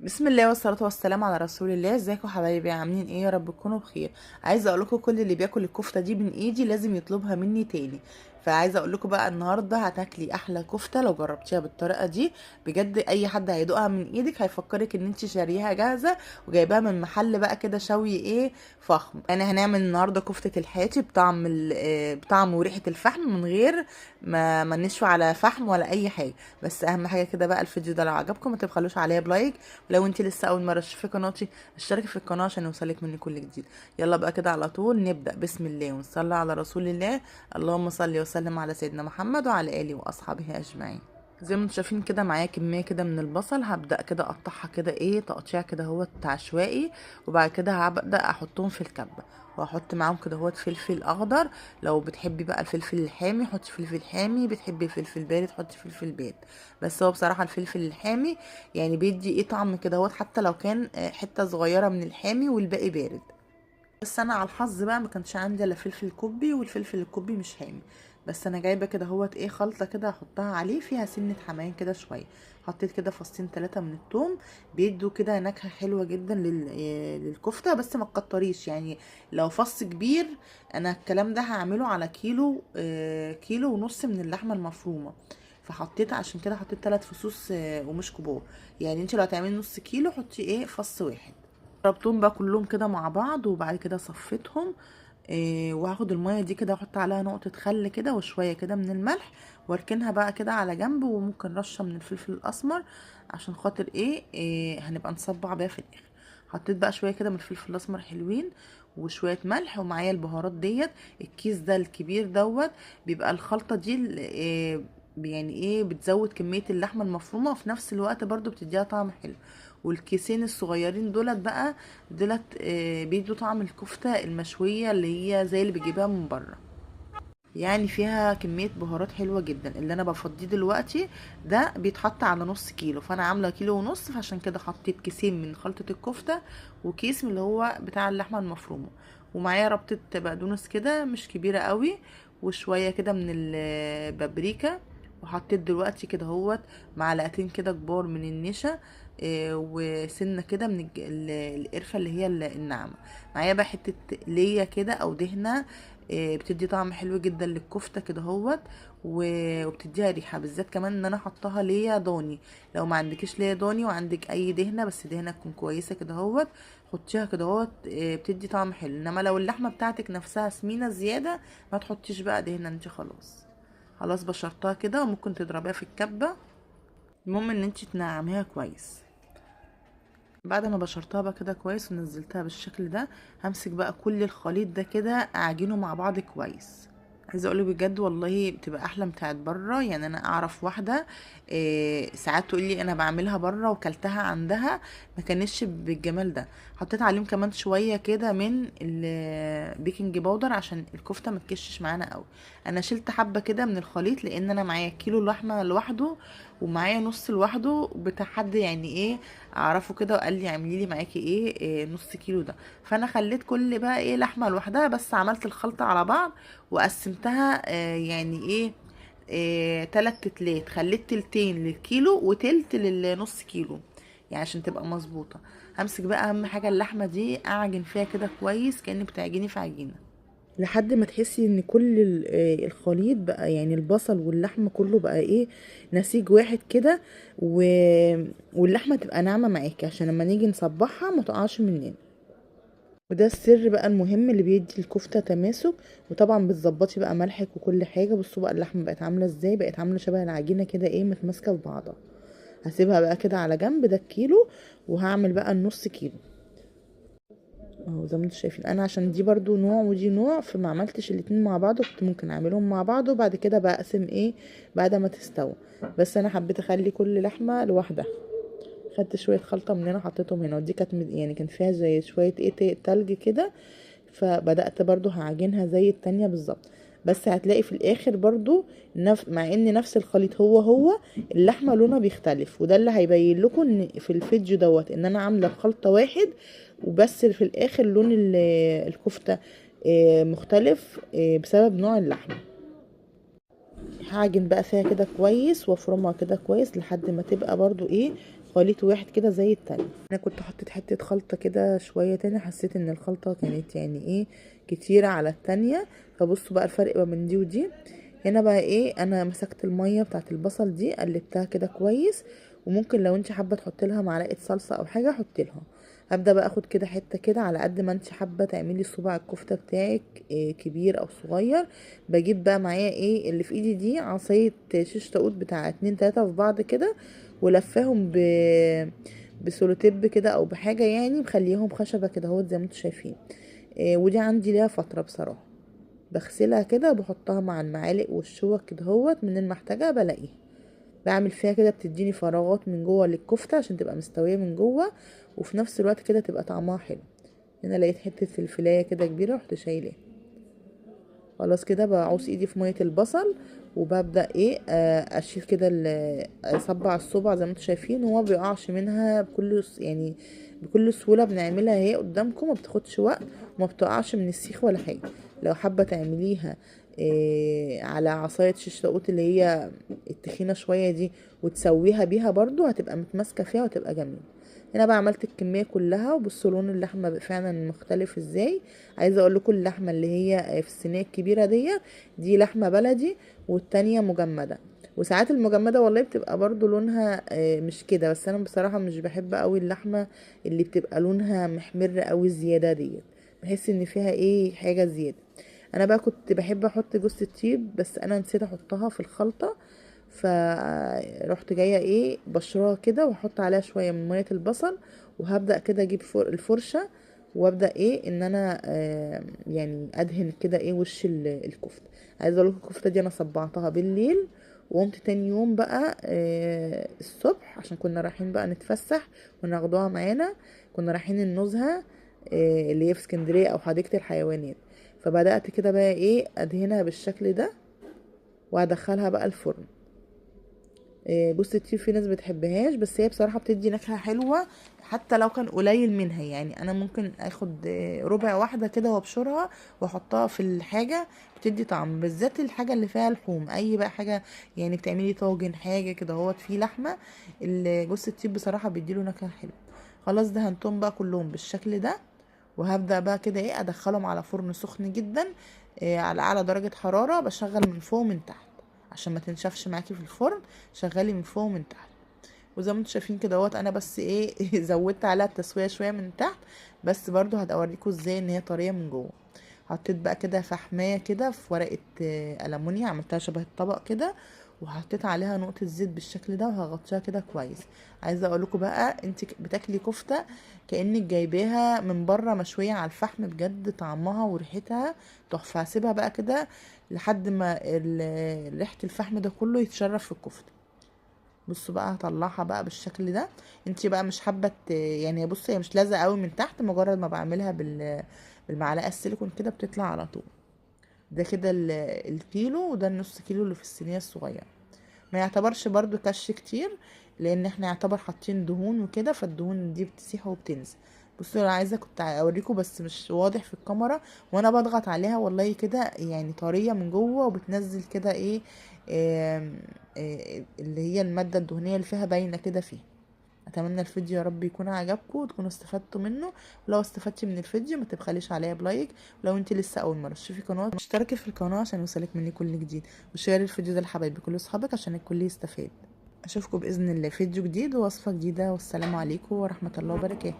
بسم الله والصلاة والسلام على رسول الله. ازيكم حبايبي؟ عاملين ايه؟ يا رب تكونوا بخير. عايزة اقول لكم كل اللي بياكل الكفتة دي من ايدي لازم يطلبها مني تاني. فعايزة اقول لكم بقى النهاردة هتاكلي احلى كفتة لو جربتيها بالطريقة دي. بجد اي حد هيدوقها من ايدك هيفكرك ان انت شاريها جاهزة وجايباها من محل بقى كده شوي ايه فخم. يعني هنعمل النهاردة كفتة الحاتي بطعم وريحة الفحم من غير ما نشوي على فحم ولا اي حاجة. بس اهم حاجة كده بقى الفيديو ده لو عجبكم ما تبخلوش عليا ب like، ولو انت لسه اول مرة تشوفي قناتي اشتركي في القناة عشان يوصلك مني كل جديد. يلا بقى كده على طول نبدا بسم الله ونصلي على رسول الله. اللهم صل وسلم على سيدنا محمد وعلى اله واصحابه اجمعين. زي ما انتم شايفين كده معايا كمية كده من البصل، هبدا كده اقطعها كده ايه تقطيع كده اهوت عشوائي، وبعد كده هبدا احطهم في الكبه واحط معاهم كده اهوت فلفل اخضر. لو بتحبي بقى الفلفل الحامي حطي فلفل حامي، بتحبي الفلفل بارد حطي فلفل بارد، بس هو بصراحة الفلفل الحامي يعني بيدي ايه طعم كده اهوت حتى لو كان حتة صغيرة من الحامي والباقي بارد. بس انا على الحظ بقى ما كانش عندي الا فلفل كوبي، والفلفل الكوبي مش حامي، بس انا جايبه كده اهوت ايه خلطه كده هحطها عليه فيها سنة حمام كده شوية. حطيت كده فصين 3 من الثوم بيدوا كده نكهة حلوة جدا للكفته، بس ما تكتريش يعني لو فص كبير. انا الكلام ده هعمله على كيلو، كيلو ونص من اللحمة المفرومه، فحطيت عشان كده حطيت 3 فصوص ومش كبار. يعني انت لو هتعملي نص كيلو حطي ايه فص واحد. ضربتهم بقى كلهم كده مع بعض وبعد كده صفيتهم، وهاخد المية دي كده احط عليها نقطة خل كده وشوية كده من الملح واركنها بقى كده على جنب، وممكن رشه من الفلفل الاسمر عشان خاطر ايه هنبقى نصبع بيها في الاخر. حطيت بقى شوية كده من الفلفل الاسمر حلوين وشوية ملح، ومعايا البهارات ديت الكيس ده الكبير دوت بيبقى الخلطة دي يعني ايه بتزود كمية اللحمة المفرومه وفي نفس الوقت برضو بتديها طعم حلو. والكيسين الصغيرين دولت بقى دولت بيدوا طعم الكفتة المشويه اللي هي زي اللي بتجيبها من بره، يعني فيها كمية بهارات حلوة جدا. اللي انا بفضيه دلوقتي ده بيتحط على نص كيلو، فانا عامله كيلو ونص، فعشان كده حطيت كيسين من خلطه الكفتة وكيس من اللي هو بتاع اللحمة المفرومه، ومعايا ربطه بقدونس كده مش كبيرة قوي وشوية كده من البابريكا. وحطيت دلوقتي كده اهوت معلقتين كده كبار من النشا، وسنة كده من القرفه اللي هي الناعمة. معايا بقى حتة ليا كده او دهنه، بتدي طعم حلو جدا للكفته كده اهوت، وبتديها ريحه، بالذات كمان ان انا حطاها ليا ضاني. لو ما عندكيش ليا ضاني وعندك اي دهنه بس دهنه تكون كويسة كده اهوت حطيها كده اهوت، بتدي طعم حلو. انما لو اللحمة بتاعتك نفسها سمينه زيادة ما تحطيش بقى دهنه انت، خلاص بشرتها كده وممكن تضربيها في الكبه، المهم ان انت تنعميها كويس. بعد ما بشرتها بقى كده كويس ونزلتها بالشكل ده، همسك بقى كل الخليط ده كده اعجنه مع بعض كويس. عايزه اقولك بجد والله بتبقى احلى بتاعت بره. يعني انا اعرف واحدة ساعات تقول لي انا بعملها بره وكلتها عندها ما كانتش بالجمال ده. حطيت عليهم كمان شوية كده من ال baking powder عشان الكفتة ما تكشش معانا قوي. انا شلت حبه كده من الخليط لان انا معايا كيلو لحمه لوحده ومعايا نص لوحده بتاع حد يعني ايه اعرفه كده وقال لي اعملي لي معاكي ايه نص كيلو ده، فانا خليت كل بقى ايه لحمه لوحدها، بس عملت الخلطة على بعض وقسمتها، يعني ايه، 3 تلات، خليت تلتين للكيلو وتلت للنص كيلو يعني عشان تبقى مظبوطة. همسك بقى اهم حاجة اللحمة دي اعجن فيها كده كويس كأن بتعجني في عجينه لحد ما تحسي ان كل الخليط بقى يعني البصل واللحمة كله بقى ايه نسيج واحد كده، واللحمة تبقى ناعمة معاكي عشان لما نيجي نصبحها ما تقعش مننا. وده السر بقى المهم اللي بيدي الكفتة تماسك. وطبعا بتظبطي بقى ملحك وكل حاجة. بصوا بقى اللحمة بقت عامله ازاي، بقت عامله شبه العجينة كده ايه متماسكة في بعضها. هسيبها بقى كده على جنب ده الكيلو، وهعمل بقى النص كيلو اهو زي ما انتم شايفين. انا عشان دي برضو نوع ودي نوع فما عملتش الاتنين مع بعض، كنت ممكن اعملهم مع بعض وبعد كده بقسم ايه بعد ما تستوى، بس انا حبيت اخلي كل لحمه لوحدها. خدت شوية خلطه من هنا حطيتهم هنا، ودي كانت يعني كان فيها زي شوية ايه تلج كده، فبدات برضو هعجنها زي التانية بالظبط. بس هتلاقي في الاخر برضو مع ان نفس الخليط هو هو اللحمة لونها بيختلف، وده اللي هيبين لكم ان في الفيديو دوت ان انا عامله الخلطة واحد وبس في الاخر لون الكفتة مختلف بسبب نوع اللحمة. هعجن بقى فيها كده كويس وافرمها كده كويس لحد ما تبقى برضو ايه خليط واحد كده زي التانية. انا كنت حطيت حتة خلطة كده شوية تاني، حسيت ان الخلطة كانت يعني ايه كتيرة على التانية. فبصوا بقى الفرق بقى من دي ودي. هنا بقى ايه، انا مسكت المية بتاعت البصل دي قلبتها كده كويس، وممكن لو انت حابة تحطي لها معلقه صلصه او حاجة حطي لها. هبدا بقى اخد كده حتة كده على قد ما انت حابة تعملي صباع الكفتة بتاعك إيه كبير او صغير. بجيب بقى معايا ايه اللي في ايدي دي، عصاية شيش طاووق بتاع 2 3 في بعض كده، ولفاهم بسولوتيب كده او بحاجة، يعني مخليهم خشبه كده اهوت زي ما انتم شايفين. إيه ودي عندي ليها فترة بصراحة، بغسلها كده وبحطها مع المعالق والشوك كده اهوت، من المحتاجه بلاقيها بعمل فيها كده، بتديني فراغات من جوه للكفته عشان تبقى مستوية من جوه، وفي نفس الوقت كده تبقى طعمها حلو. هنا لقيت حتة فلفلايه كده كبيرة رحت شايلاها. خلاص كده بعوص ايدي في مية البصل، وببدا ايه اشيل كده اصبع الصبع زي ما انتم شايفين، وهو بيقعش منها بكل يعني بكل سهولة. بنعملها اهي قدامكم، ما بتاخدش وقت وما بتقعش من السيخ ولا حاجة. لو حابة تعمليها إيه على عصاية شيش طاووق اللي هي التخينه شوية دي وتسويها بيها برضو، هتبقى متماسكة فيها وتبقى جميلة. هنا بقى عملت الكمية كلها، وبصوا لون اللحمة فعلا مختلف ازاي. عايزه اقول لكم اللحمة اللي هي في الصينية الكبيرة دي لحمه بلدي، والتانية مجمده. وساعات المجمده والله بتبقى برضو لونها مش كده، بس انا بصراحة مش بحب قوي اللحمة اللي بتبقى لونها محمر قوي زيادة ديت، بحس ان فيها ايه حاجة زيادة. انا بقى كنت بحب احط جوز الطيب، بس انا نسيت احطها في الخلطة، فروحت جاية ايه بشراها كده، واحط عليها شوية من مية البصل، وهبدا كده اجيب الفرشة وابدا ايه ان انا يعني ادهن كده ايه وش الكفتة. عايزه اقول لكم الكفتة دي انا صبعتها بالليل، وقمت تاني يوم بقى الصبح عشان كنا رايحين بقى نتفسح وناخدوها معانا، كنا رايحين النزهه اللي هي في اسكندرية او حديقة الحيوانات. فبدات كده بقى ايه ادهنها بالشكل ده، وادخلها بقى الفرن. جوز الطيب في ناس بتحبهاش، بس هي بصراحة بتدي نكهة حلوة حتى لو كان قليل منها. يعني انا ممكن اخد ربع واحدة كده وابشرها واحطها في الحاجة، بتدي طعم، بالذات الحاجة اللي فيها لحوم، اي بقى حاجة يعني بتعملي طاجن حاجة كده اهوت فيه لحمه، جوز الطيب بصراحة بيديله نكهة حلوة. خلاص دهنتهم بقى كلهم بالشكل ده، وهبدا بقى كده ايه ادخلهم على فرن سخن جدا، على اعلى درجه حرارة. بشغل من فوق ومن تحت عشان ما تنشفش معاكي في الفرن، شغلي من فوق ومن تحت. وزي ما انتم شايفين كده اهوت انا بس ايه زودت عليها التسوية شوية من تحت، بس برضو هوريكم ازاي ان هي طرية من جوه. حطيت بقى كده فحمايه كده في ورقة ألمونيا، عملتها شبه الطبق كده، وحطيت عليها نقطة زيت بالشكل ده، وهغطيها كده كويس. عايزه اقول لكم بقى انت بتاكلي كفته كانك جايباها من بره مشوية على الفحم، بجد طعمها وريحتها تحفة. هسيبها بقى كده لحد ما ريحه الفحم ده كله يتشرب في الكفتة. بصوا بقى هطلعها بقى بالشكل ده. انت بقى مش حابة يعني بصوا هي مش لازقه قوي من تحت، مجرد ما بعملها بالمعلقه السيليكون كده بتطلع على طول. ده كده الكيلو، وده النص كيلو اللي في الصينية الصغيرة. ما يعتبرش برضو كش كتير، لان احنا يعتبر حاطين دهون وكده، فالدهون دي بتسيح وبتنزل. بصوا انا عايزه كنت اوريكم بس مش واضح في الكاميرا وانا بضغط عليها، والله كده يعني طرية من جوه، وبتنزل كده ايه، اللي هي المادة الدهنية اللي فيها باينة كده فيها. اتمنى الفيديو يا رب يكون عجبكم وتكونوا استفدتوا منه. ولو استفدتي من الفيديو ما تبخليش عليا ب like، ولو انت لسه اول مرة تشوفي قناة اشتركي في القناة عشان يوصلك مني كل جديد، وشيري الفيديو ده لحبايبك كل اصحابك عشان الكل يستفاد. اشوفكم باذن الله فيديو جديد ووصفه جديدة، والسلام عليكم ورحمة الله وبركاته.